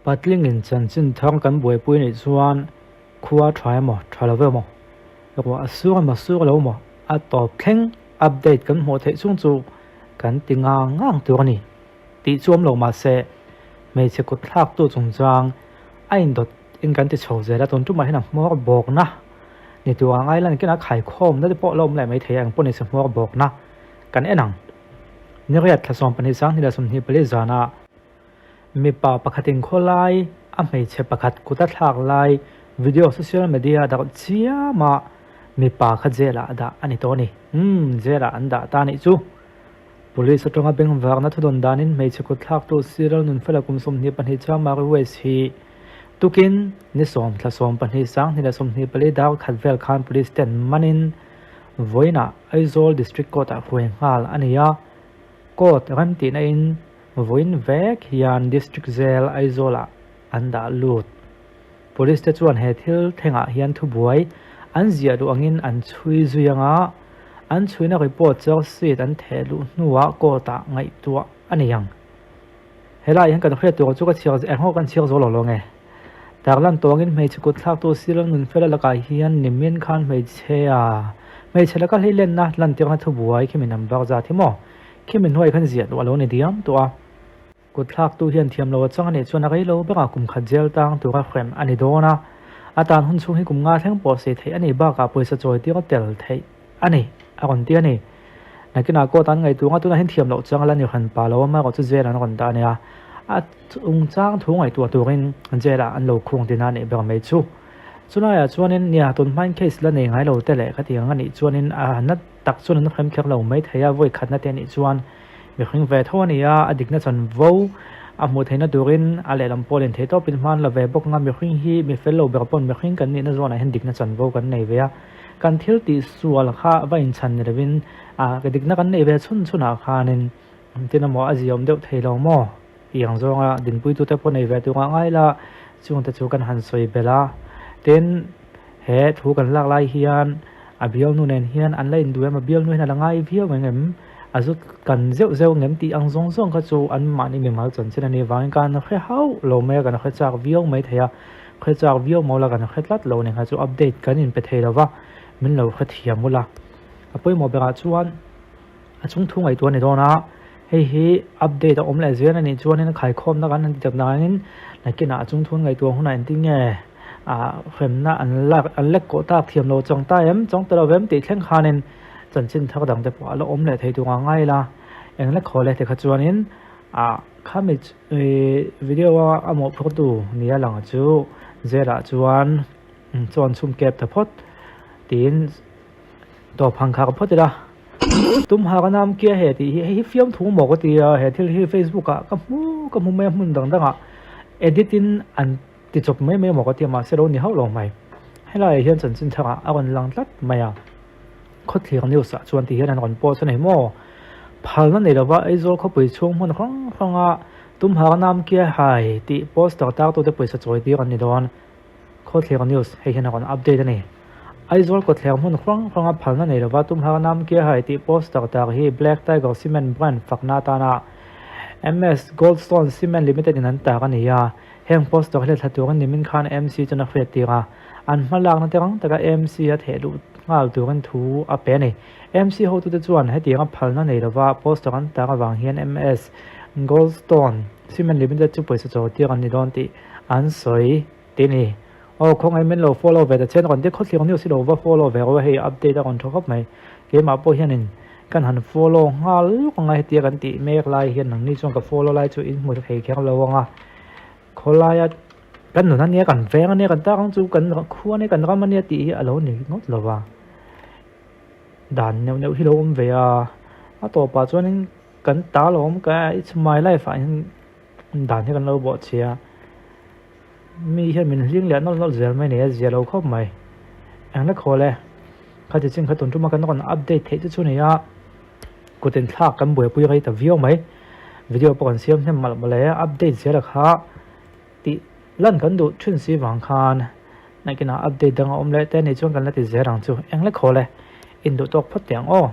Patlingin chanchin thar kan buaipui nih chuan khua tha emaw tha lo emaw, ruah a sur emaw sur lo emaw a tawp thleng update kan hmuh theih chung chu kan ti ngang ngang tur a ni tih chu awm lo mahse hmeichhe kut thlaktu chungchang a indawt in kan ti chho zel a, tun tumah hian a hmawr bawkna ni tur ang ai lan kina khaikhawmna te pawh la awm leh maithei a, engpawh nise hmawr bawkna kan en ang. Ni riat thla 12 2024 zana Mipa pakhatin khawlai a hmeichhe pakhat kut a thlak lai video social media a darh chiam a, mipa kha jail ah a dah a ni tawh a ni. Umm, jail ah an dah ta anih chu. Police atanga bengvarna thudawn danin hmeichhe kut thlaktu Cyril Nunfela kum 22 chuan Mary West hi tukin ni sawm thla 12 2024 dar khat vel khan police ten manin vawiinah Aizawl District Court ah hruai nghal a ni a, Court remtihna in Vawiin vek hian District Jail Aizawl-ah an dah lut. Police te chuan he thil thlengah hian thubuai an ziah duh angin an chhui zui anga, an chhuina report charge sheet an theh luh hnuah court-ah ngaihtuah a ni ang. Helaiah hian kan hriat tur chu ka chhiar eng ho kan chhiar zo lo lo nge. Tarlan tawngin hmeichhe kut thlaktu Sir Nunfela lakah hian nimin khan hmeichhia hmeichhe laka hleilenna lantirna thubuai khi min an vak zat hi maw? Khi min hnuai khan ziah duh a lo ni diam tawh a. Kut thlaktu hian thiam lo a chang a nih chuan a rei lo berah kum khat jail tang tura hrem a ni dawn a. A tan hun chhung hi kum nga thleng pawh sei theih a nih bakah pawisa chawi tir tel theih a ni, a rawn ti a ni. Nakinah court an ngaihtuah anga tunah hian thiam loh chang a la ni hran pah lo a, amaherawh chu jail an rawn dah a nia. A chungchang thu ngaihtuah turin jail ah an lo khung tina a nih ber mai chu. Chulaiah chuanin nia tun hmain case la nei ngai lo te leh khatiang a nih chuanin a na tak chuan an hrem kher lo mai thei a, vawi khatna te nih chuan mihring ve tho a ni a, a dikna chuan vo a hmuh theihna turin a lehlam pawh len thei tawpin hma an la ve bawk ang a, mihring hi mi fel lo ber pawn mihring kan nihna zawnah hian dikna chuan vo kan nei ve a, kan thil tih sual kha va inchhan ni lovin a dikna kan neih ve chhun chhunah khanin tin emaw a ziaawm deuh thei lo maw tih ang zawnga dinpuitute pawh nei ve tur a ngai la, chungte chu kan han sawi belh a, tin. He thu kan lak lai hian a bialnu nen hian an la induh em, a bialnu hian a la ngai viau ang em, a zut kan zeuh zeuh ang em tih ang zawng zawng kha chu an mahni mimal chanchin a nih vangin kan hre hauh lo mai a, kan hre chak viau mai thei a, hre chak viau maw la kan hre tlat lo nen kha chu update kan inpe thei lo va, min lo hre thiam ula. A pawimawh berah chuan a chung thu ngaihtuah a ni dawn a, hei hi update a awm leh zel a nih chuanin khaikhawmna kan han ti tak dangin nakinah a chung thu ngaihtuah hunah engtin nge ah hremna an lak an lek kawh tak thiam lo chang ta em chang ta lo em tih thleng khanin chanchin thar dang te pawh a la awm leh thei tur ang ngai ila eng lek haw leh te kha chuanin ah khami ih video a a mawhphurtu nia lang chu jail ah chuan chuan chhum kep ta phawt tiin. Tawp han khar phawt ila. Tum ha ka nam kia he tih hi hei hi fiamthu maw ka ti a, he thil hi Facebook ah ka hmu ka hmu mai a hmun dang dang ah edit in an ti chawp mai mai maw ka ti a mahse lo ni hauh lo mai. Helai ah hian chanchin thar ah a rawn lang tlat mai a, Khawthlir news ah chuan ti hian an rawn post a ni maw? Phalna nei lova Aizawl khawpui chhung hmun hrang hrang ah Tum ha ka nam kia hai tih poster tar tute pawisa chawi tir an ni dawn. Khawthlir News hei hian a rawn update a ni. Aizawl kawtthler hmun hrang hranga phalna nei lova tumhar nam kia hai tih poster tar hi Black Tiger Cement brand fakna atana MS Goldstone Cement Limited in an tar a ni a. Heng poster hi lethla turin nimin khan MC chuan a hriat tir a, an hmalakna te rang taka MC a theh luh nghal turin thu a pe a ni. MC hotute chuan hetianga phalna nei lova poster an tar avang hian MS Goldstone Cement Limited chu pawisa chaw tir an ni dawn tih an sawi tih a ni. Aw khawngaih min lo follow ve ta chen rawn ti khawthlir news hi lo va follow ve rawh hei update a rawn tha khawp mai. Keimah pawh hianin kan han follow nghal lawk anga hetia kan tih mek lai hian nangni chuan ka follow lai chu in hmu thei kher lo anga khawlaia kan nun ania kan veng ania kan tak ang chu kan khua ania kan ram ania tih hi a lo ni ngawt lo va. Dan neuh neuh hi lo awm ve a, a tawpah chuanin kan ta lo awm ka it's my life ah hian Dan hi kan lo bawh chhia. Mi hian min hling leh nawlh nawlh zel mai nei a zia lo khawp mai. Engla khawl e. Khati chin kha tun tuma kan rawn update theih te chu nei a. Kut in thlak kan buaipui rei ta viau mai. Video pawh kan siam hnem malh malh e. Update zel a kha tih lan kan duh thin si vang khan nakinah update dang a awm leh te ni chuan kan la ti zel ang chu. Engla khawl e. Induh tawk phawt teh ang aw.